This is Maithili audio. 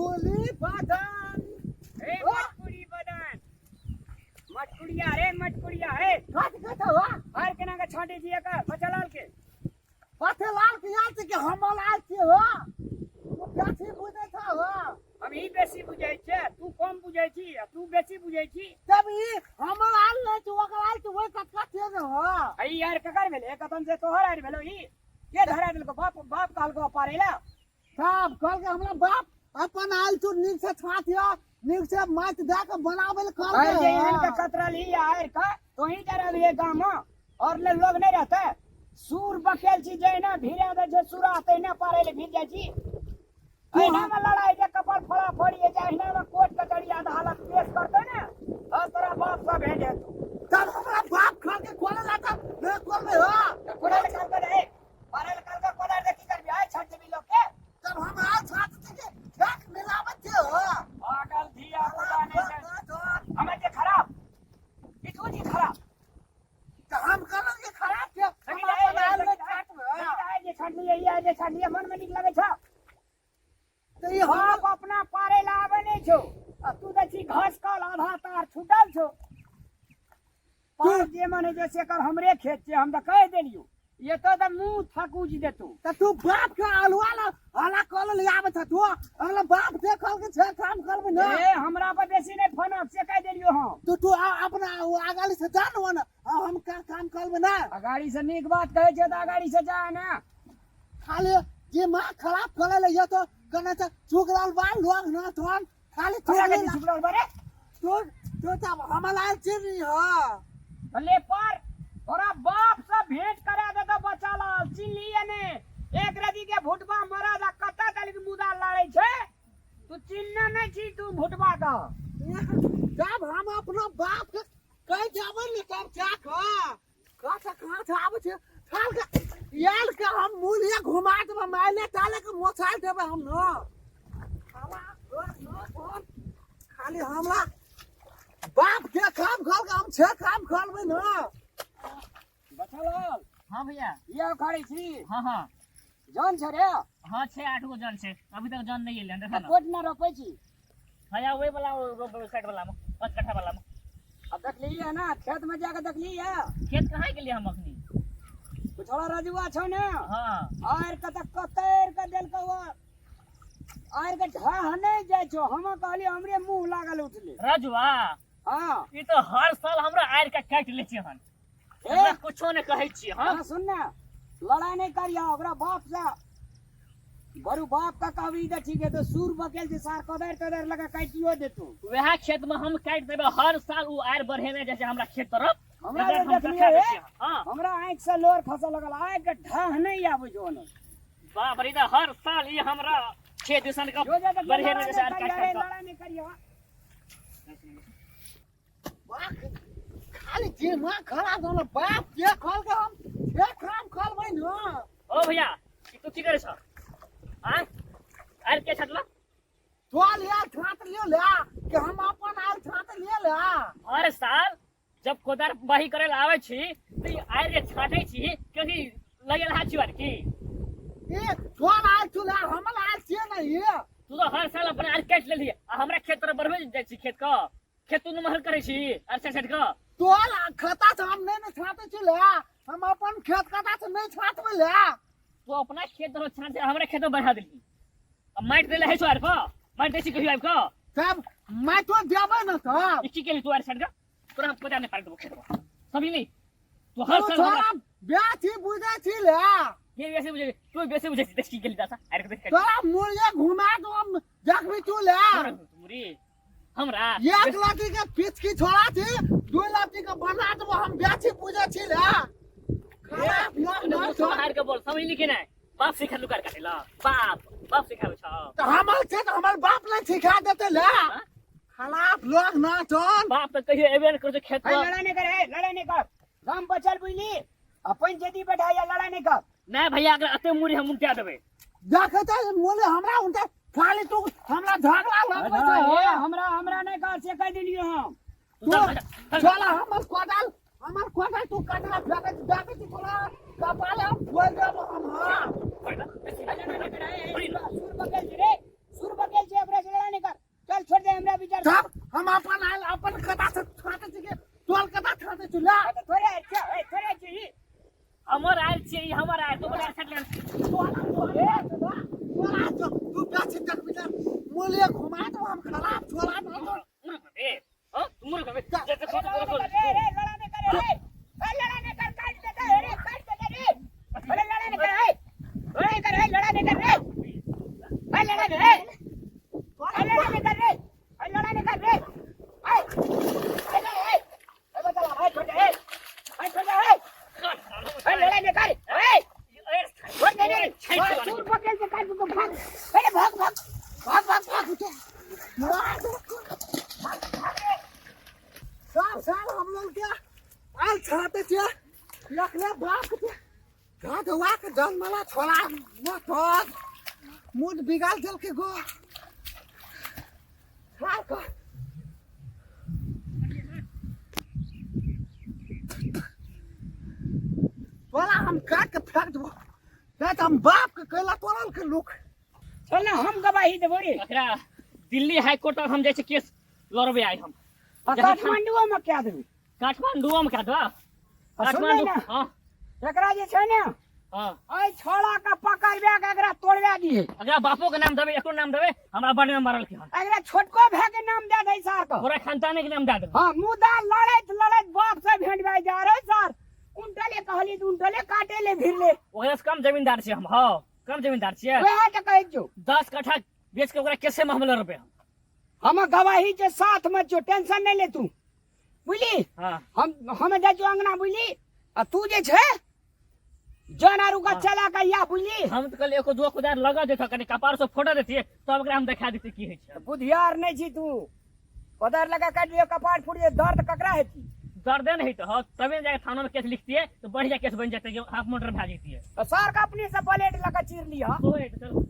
मटकुली बदन। ए मटकुरी बदन, मटकुरिया रे मटकुरिया हे। कथ कथ हो? आर केना के छांटे छी एकर बचलाल के? पथलाल के याद छै कि हमर आयल छी हो, तू बेसी बुझै छ हो। हम ही बेसी बुझै छै, तू कम बुझै छी आ तू बेसी बुझै छी। तब ई हमर आयल नहि छै, ओकर आयल छै, ओहि कथ कथ छै ने हो। आ ई आर ककर भेलै? कतन से तोहर आर भेलो? ई के धरा देलको? बाप बाप कहलको पारे ला? तब कहलकै हमरा बाप अपन आयल छौ, नीक से छाँट यऽ, नीक से माटि दए के बनाबै लए कहलकै। आर जे एहन के कतरल ही आर का तो ही डरल ये गांव में और ले लोग नहीं रहते। सूर बकेल छी जहिना भिड़ा दे छै सूरा तहिना पारे ले भिड़ जाइ छी। एहिना में लड़ाई जे कपाल फोड़ा फोड़ी जे एहिना में कोर्ट कचहरी अदालत पेश करते ने और तोरा बाप सब भेट हेतौ। तब हमरा बाप खा के खोले ला तब नहीं खोलबे हो। तऽ खोले ले कहलकै रे, पारे ले कहलकै कोदारि दे की करबी? आइ छाँट देबी लोग के। तब हम आइ छाँट देबै, देख मिलावट छै हो। पागल धिया पुता नहि छै। हमे जे खराब, ई तू जी खराब। तऽ हम कहलहुँ जे खराब छै, हम अपन आयल नहि छाँटबै। आइ जे छाँटलियै, ई आइ जे छाँटलियै, मनमे नीक लगै छौ? तऽ ई हम बाप अपना पारे ला आबै नहि छौ आ तू दै छी घास कल आधा तार छूटल छौ। पार जे मन होइ छै से कर, हमरे खेत छै, हम तऽ कहि देलियौ। ये तो तऽ मुंह थकुच देतौ। तऽ तू बाप के आलुआ ला हला कल ले आबै छ तू, अगला बाप देखल के छै काम करबै ने। ए हमरा पर बेसी नहि फनक से कहि देलियौ हम। तू तू अपना ओ अगाड़ी से जा ने, हम का काम करबै ने। अगाड़ी से नीक बात कहै छै तऽ अगाड़ी से जा ने। खाली जे माँ खराब करे ले ये तो कने से चुकराल बाल लोग ना थोन खाली हमरा चुकली कथी चुकराल बारे? तू तू तब हमला चिन्ह हो। ले पर तोरा बाप से भेंट करा दे तो बच्चा लाल चिन्ह ने। एक रति के भुटबा मरद आ कतऽ तलिक मुदा लड़ै छै, तू चिन्ह नहि छी तू भुटबा के। जब हम अपना बाप के कहि जाबै ने तब जा कऽ कहाँ से कहाँ से आबै छै थाल के याल के हम मूलिया घुमा देबै, माइले टाले के मोछाइ देबै हम न। खाली हमरा बाप के काम खोल के हम छे काम खोलबै न। बचल। हाँ भैया। ये उखाड़ै छी? हाँ हाँ। जन छै रे? हाँ छे 8 गो जन छै, अभी तक जन नहीं एलै। देखा ना। कोट ना रोपै छी? भैया वही वाला रोपबै साइड वाला में, 5 कट्ठा वाला में। अब देखली है ना खेत में जाके देखली है? खेत कहाँ गेलियै हम अखनी? छोड़ा रजुआ छौ ने? हाँ। आर कत कतैर के देलकौ, आर के ढह नहीं जाइ छौ। हम कहली हमरे मुंह लागल उठले। रजुआ? हाँ। ई तो हर साल हमरा आर के काटि लै छै हन। ए? हमरा कुछो नहि कहै छी। हाँ हाँ सुन ना, लड़ाई नहीं करिया ओकरा बाप से। बरू बाप का कहबी तऽ ठीक है तो सूर बकेल जे सार कदर तदर लगा काटियो देतू। वएह खेत में हम काटि देबै हर साल, उ आर बढ़ेने जाइ छै हमरा खेत तरफ। हमरा एकरा जे हम देखलियै देखा दै हे, छियै। हाँ। हमरा आँखि से लोर खसऽ लगल, आँखि के ढाह नहि आबै छौ ओने। बाप रे, तऽ हर साल ई हमरा खेत दिसन के जो जे देखियौ, बढ़ेने लड़ाई जाइ छै आर नहि काटि करिया रे, काटि कऽ। लड़ाई नहि करिया। खाली दिमाग खराब होला बाप के खोल के हम के काम करबै न। ओ भैया, ई तू की करै छ? आँ? आर के छाटला? तोल यार छाट लियो ले कि हम अपन आर छाट लियो ले। हर साल जब कोदार बाही करे ला आवे छी त ई आर जे छाटै छी कथी लगेल हाथ छी आर की? ए तोल आर छुला हमर आर छियै न ये। तू तो हर साल अपन आर काटि लेलही आ हमरा खेत तरफ बढ़बे जाइ छी खेत क। खेत तू नमहर करै छी आर छाटि छाटि कऽ। तोल खाता से हम नहि ने छाटै छी ले, हम अपन खेत खाता से नहि छाटबै ले। तू अपना खेत तरफ छाटै, हमरा खेत में बढ़ा देलही आ माटि देले है छौ आर कऽ? माटि दै छी कहियो आबि कऽ? तब माटि देबै ने तब। ई की केली तू आर छाटि कऽ? तोरा हम कोदार नहि पारि देबौ खेत में, समझली? तू हर तू साल हमरा तोरा बेसी बुझै छी ले। के बेसी बुझै? तू बेसी बुझै छी। देख की केली दासा आर के देख। तोरा मुड़िया घुमा दो हम देखबी तू ले। मुड़ी हमरा एक लाठी के पीछ की छोड़ा छी, 2 लाठी के बना देबो हम बेसी बुझै छी ले। खराब लोग न छौ। हार के बोल, समझली कि नहीं? बाप सिखा लुकार काटे ला, बाप बाप सिखाबै छौ। तऽ हमर छै तऽ हमर बाप नहि सिखा देतै ले। हाँ? खराब लोग न छौ। बाप तऽ कहियो एबे नहि करै छौ खेत है, पर। लड़ाई नहीं कर, है, लड़ाई नहीं कर। गाम बचल बुझली, अपन खेती बैठा या लड़ाई नहीं कर। नहीं भैया, अगर अते मुड़ी हम उल्टा देबै। देखै छै मुड़ी हमरा उल्टा, खाली तू हमरा झगड़ा लगबै छै। ए, हमरा नहि कर से कहि देलियौ हम। तू चल हमर कोदाल, हमर कोदाल तू कटरा फेकै छी, देखै छी तोरा कपाले हम फोड़ि देबौ हम। हाँ। सुर बकेल छै रे, सुर बकेल छै, ओकरा से लड़ाई आइ तू बजार छाटले। तोरा तोरा तो तू बेसी देखबी तऽ मूल्य घुमा देबो हम खराब छोरा ना तो। मुर्ख ए हां तू मुर्ख बे जे जे रे रे लड़ा नहीं करे रे ए लड़ा नहीं कर काट देता है रे काट देता रे अरे लड़ा नहीं कर ए लड़ा कर ए लड़ा नहीं कर रे ए लड़ा नहीं ए ए लड़ा नहीं कर रे ए लड़ा नहीं कर रे ए ए लड़ा ए ए बता ए छोड़ दे ए ए छोड़ दे ए ए लड़ा नहीं कर ए छोड़ दे रे सूर पकड़ के काट को भाग अरे भाग भाग भाग भाग भाग सब साल हम लोग के आल छाते छे लखले बाप के गधवा के जन्मला छोरा मोटर मुंड बिगाड़ देल के गो साल का तोरा हम काट के फेंक देबो नहीं तो हम बाप के कैला तोरा के लोग। चल ना हम गवाही देबो रे। एकरा दिल्ली हाई कोर्ट तक हम जाइ छी केस लड़बे आइ हम। आ काठमांडुओ में क्या देबी? काठमांडुओ में क्या देबा? आ सुन ले काठमांडू ना। हां। एकरा जे छै ने हां। एहि छोड़ा के पकड़बे के एकरा तोड़बे दिहे। एकरा बापो के नाम देबे एको नाम देबे हमरा बड़ में मारल के हन। एकरा छोटको भाई के नाम दे दे सर के। पूरा खानदाने के नाम दे देबे। हां मुदा लड़ैत लड़ैत बाप से भेंट भए जा रे सर। उनटले कहली त उनटले काटे ले भिरले। ओकरा से कम जमींदार छियै हम। हां कम जमींदार छियै। वएह त कहै छियौ। 10 कट्ठा बेच के ओकरा केसे में हम लड़बे हम। हम गवाही के साथ में छौ टेंशन नहीं ले तू बुझली। हां। हम जाइ छियौ अंगना बुझली आ तू जे छै जन आरू का हाँ। चला के या बुझली। हम त कहलियै एको दू कुदार लगा देत कनि कपार से फोटा देतियै तब ओकरा हम देखा देतियै की होइ छै। बुधियार नहीं छी तू कोदार लगा काट लियो कपार फूट जे दर्द ककरा हेती? दर्दे नहीं तो हो तबे जाके थाना में केस लिखतियै तो बढ़िया केस बन जेतै हाफ मोटर भए जैतियै। तो सर का अपने से प्लेट लगा चीर लिया। तो चलो।